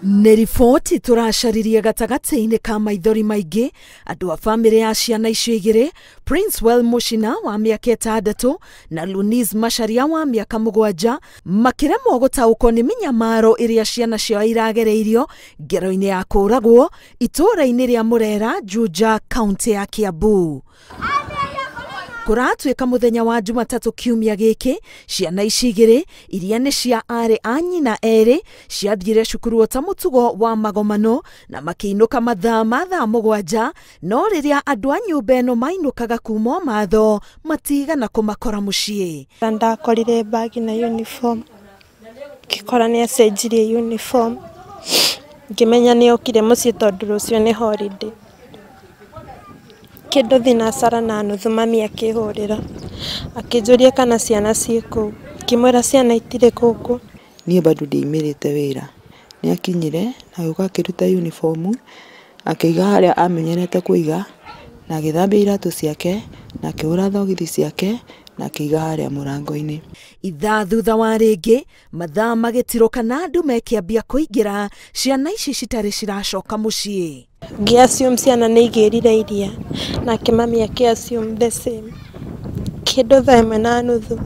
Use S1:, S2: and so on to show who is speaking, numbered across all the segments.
S1: Nĩ riboti tũracaririe gatagatĩ-inĩ ka maithori maingĩ andũ a bamĩrĩ ya ciana icio igĩrĩ Princewell Muchina wa mĩaka 6 na Lunis Macharia wa mĩaka 7 makĩremwo gũtaũkwo nĩ mĩnyamaro ĩrĩa ciana ciao iragereirio ngero-inĩ ya kũragwo itũũra-inĩ rĩa Murera, Juja, kaunti ya Kiambu. Kũratuĩka mũthenya wa Jumatatũ kiumia gĩkĩ ciana ici igĩrĩ iria nĩ cia aarĩ a nyina erĩ ciathiire cukuru ta mũtugo wa magomano na makĩinũka mathaa ma thaa 7, no rĩrĩa andũ a nyũmba ĩno mainũkaga kuma matho matigana kũmakora mũciĩ.
S2: Ndakorire bagi na uniform, ngĩkora nĩ acenjirie uniform, ngĩmenya nĩ okire mũciĩ tondũ rũciũ nĩ holiday. Kĩndũ thinacara na nuthu mami akĩhũrĩra akĩnjũria kana ciana ciĩ kũu, ngĩmwĩra ciana itirĩ gũkũ.
S3: Niĩ bado ndiaimĩrĩte wĩra, nĩ akinyire na agĩũka akĩruta uniform akĩiga harĩa amenyerete kũiga na agĩthambia iratũ ciake na akĩhũra thogithi ciake na akĩiga harĩa mũrango-inĩ.
S1: Ithaa thutha wa rĩngĩ mathaa magĩtirũka na andũ mekĩambia kũingĩra ciana ici citarĩ ciracoka mũciĩ.
S2: Ngĩ assume ciana nĩ igĩrire iria nake mami akĩ assume the same. Kĩndũ thaa 1:30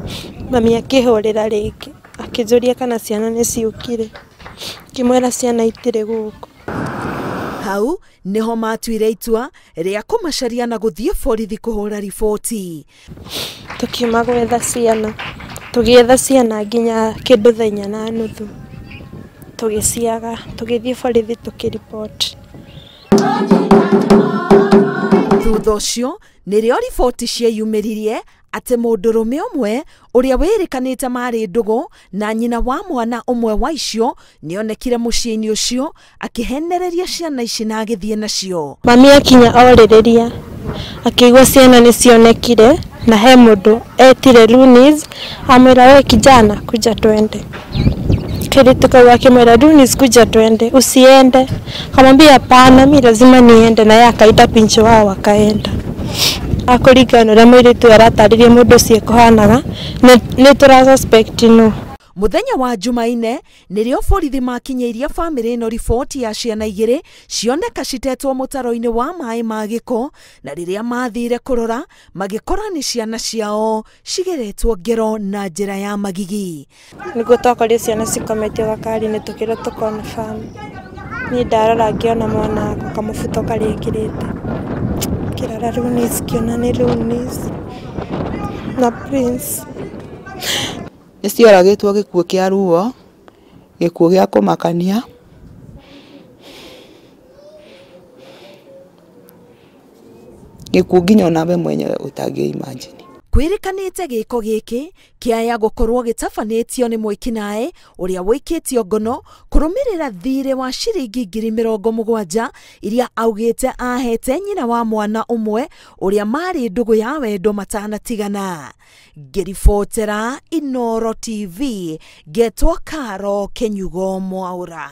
S2: mami akĩhũrĩra rĩngĩ akĩnjũria kana ciana nĩ ciũkire, ngĩmwĩra ciana itirĩ gũkũ.
S1: Hau niho matuire itua rĩa kũmacaria na gũthiĩ borithi kũhũra riboti.
S2: Tũkiuma gwetha ciana, tũgĩetha ciana nginya kĩndũ thaa 4:30 tũgĩciaga, tũgĩthiĩ borithi tũkĩriboti.
S1: Thutha ũcio nĩrĩo riboti cieyumĩririe atĩ mũndũrũme ũmwe ũrĩa wĩrĩkanĩte marĩ ndũgũ na nyina wa mwana ũmwe wa icio nĩonekire mũciĩ-inĩ ũcio akĩhenereria ciana ici na agĩthiĩ nacio.
S2: Mami akinya orĩrĩria akĩigua ciana nĩ cionekire na he mũndũ etire Lunis amwĩra, we kijana kuja twende. Kairĩtu kau akĩmwĩra, Lunis kuja twende, usiende. Akamwambia hapana, mi lazima niende, na yeye akaita pincho wao wakaenda. Akũringana ũrĩa mũirĩtu aratarĩria mũndũ ũcio ekũhanaga nĩ tũra suspect no.
S1: Mũthenya wa Jumaine nĩrĩo borithi makinyĩirie bamĩrĩ ĩno riboti ya ciana igĩrĩ cioneka citetwo mũtaro-inĩ wa maĩ ma gĩko, na rĩrĩa mathire kũrora magĩkora nĩ ciana ciao cigeretwo ngero na njĩra ya magigi.
S2: Nĩguo twakorire ciana cikometio gakari-inĩ tũkĩrwo tũ confirm. Niĩ ndarora ngĩona mwana wakwa kamũbuto karĩa ekĩrĩte, ngĩrora Lunis ngĩona nĩ Lunis na Prince.
S3: Nĩ cioragĩtwo gĩkuũ kĩa ruo, gĩkuũ gĩa kũmakania, gĩkuũ nginya onawe mwenyewe ũtangĩ imagine.
S1: Kwĩrĩkanĩte gĩko gĩkĩ kĩaya gũkorwo gĩtabanĩtio nĩ mwĩkinaĩ ũrĩa wĩikĩtio ngono kũrũmĩrĩra thirĩ wa ciringi 70,000 iria augĩte ahete nyina wa mwana ũmwe ũrĩa marĩ ndũgũ ya wendo matanatigana. Ngĩribotera Inooro TV ngetwo Karo Kenyugo Mwaura.